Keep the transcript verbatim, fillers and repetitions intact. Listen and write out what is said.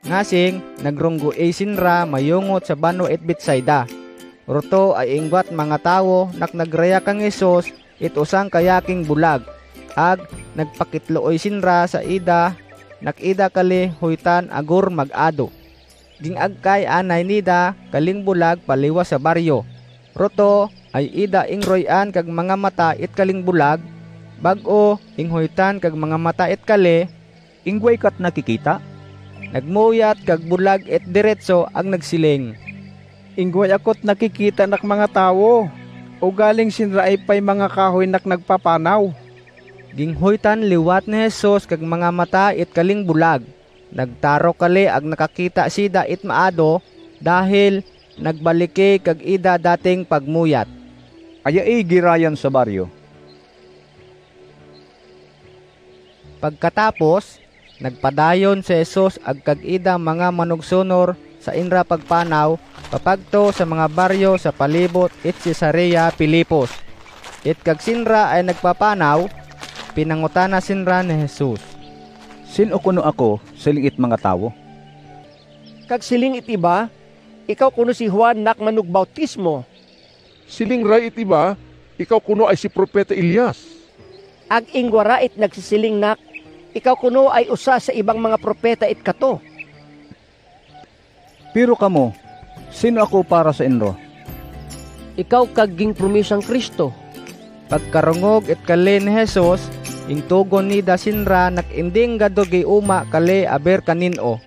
Ngasing nagronggo i sinra mayongot sa banwa it Betsaida. Roto ay inggo't manga tawo nak nagraya kang Jesus it osang kayaking bolag. Ag nagpakitlooy sinra sa ida nak ida kali hoytan agur mag-ado. Ging agkay anay nida kaling bolag paliwas sa baryo. Roto ay ida ingroy-an kag manga mata it kaling bolag, bag-o inghoytan kag manga mata it kali. Inggoay ka't nakikita? Nagmuyat kag bolag it diretso ag nagsiling, Inggoay ako't nakikita nak manga tawo, ogaling sinra ay pay manga kahoy nak nagpapanaw. Ging hoytan liwat ni Jesus kag manga mata it kaling bolag. Nagtaro kali ag nakakita sida it maado, dahil nagbaliki kag ida dating pagmuyat. Aya i girayan sa baryo. Pagkatapos, nagpadayon si Jesus ag kag ida manga manugsonor sa inra pagpanaw, papagto sa manga baryo sa palibot it Cesarea Filipos. It kag sinra ay nagpapanaw, pinangutana sinra ni Jesus, "Sin-o kono ako siling it manga tawo?" Kag siling it iba, "Ikaw kono si Juan nak manugbautismo." Siling ra it iba, "Ikaw kono ay si propeta Elias." Ag ingwa ra it nagsisiling nak, "Ikaw kono ay osa sa ibang manga propeta it kato." "Pero kamo, sin-o ako para sa inro?" "Ikaw kag ging promisang Kristo." Pagkarongog it kali ni Jesus, intogon nida sinra nak inding gaddog i oma kali aber kanin-o.